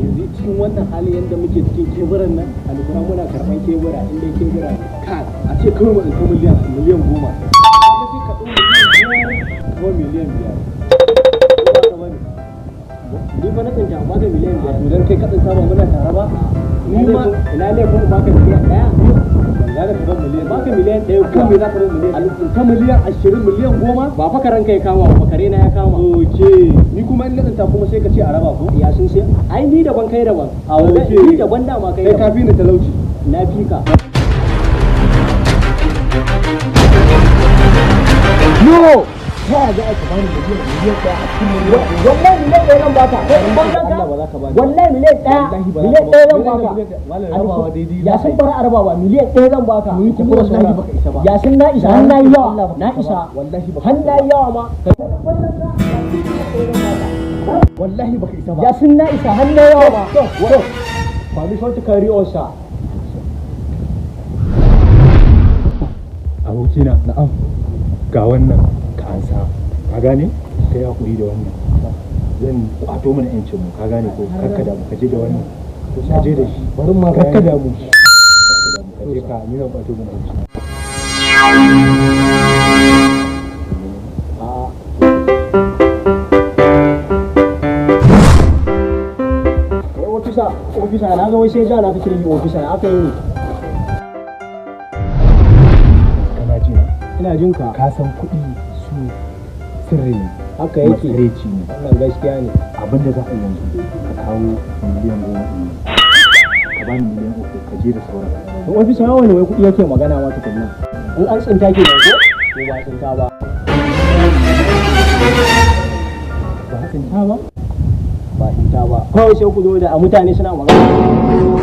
Yanzu cikin wannan hali yadda muke cikin keburan nan, alkura muna karɓan kebura inda kebura ne. Ka a ce kawai mu ɗauki miliyan 10. Kaga sai ka ɗau miliyan 5 ko miliyan 5. Ko ba ka bane? Ni fa na tsinta amma ga miliyan 5. To, dan kai ka tsinta ba muna tare ba. Ni ma ina laifin baka miliyan 1? Ban gane ka ban miliyan Baka miliyan 1. Akan me za ka ban miliyan? Ta miliyan 20, miliyan 10? Ba fa karan kai kama ba, kare na ya kama. Okay, ni kuma in na tsinta kuma sai ka ce a raba ko? Ya sun sai ai ni daban, kai daban. A okay. Ni daban dama, kai Kai ka daban. fi ni talauci. Na fi ka. No! Ta yaya za a ka bani miliyan 1 a cikin miliyan? Wallahi miliyan 1 zan baka. Kai in banzan ka. Allah ba za ka bani. Wallahi miliyan 1. Wallahi ba za Miliyan ka ɗaya bani. zan baka. Malam, rabawa daidai Ya za a sun yi. fara arabawa, miliyan 1 zan baka. Ni kuma Tafi da wallahi sauran. baka isa ba. Ya sun na isa har na yi yawa. Allah baka Na isa ba. isa. Wallahi baka Har isa na ba. yi yawa ma. Wallahi baka isa ba. Ya sun na isa har na yawa ma. To, permission to carry on, sir. Abokina. Na'am. Ga wannan, ka ansa, ka gane? Ka yi hakuri da wannan, zan kwato mana yancin mu, ka gane ko? Karka damu, ka je da wannan, ka je da shi. Bari ma Karka bayani. damu, karka damu, ka je ka, ni zan kwato mana yancin. A'a. Wai ofisa, ofisa, na ga wai sai ja na kake yi, ofisa, aka yi ne. Kana ji na? Ina jin ka. Ka san kuɗi su sirri ne. Haka yake. Matsareci ne. Wannan gaskiya ne. Abin da za a yi yanzu, ka kawo miliyan 10 ɗin nan, ka bani miliyan 3, ka je da sauran. To ofisa, yawan wai kuɗi yake magana ma tukunna. In an tsinta ke nan ko? Ko ba tsinta ba. Ba a tsinta ba. Ba tsinta ba. Kawai sai ku zo da a mutane suna magana.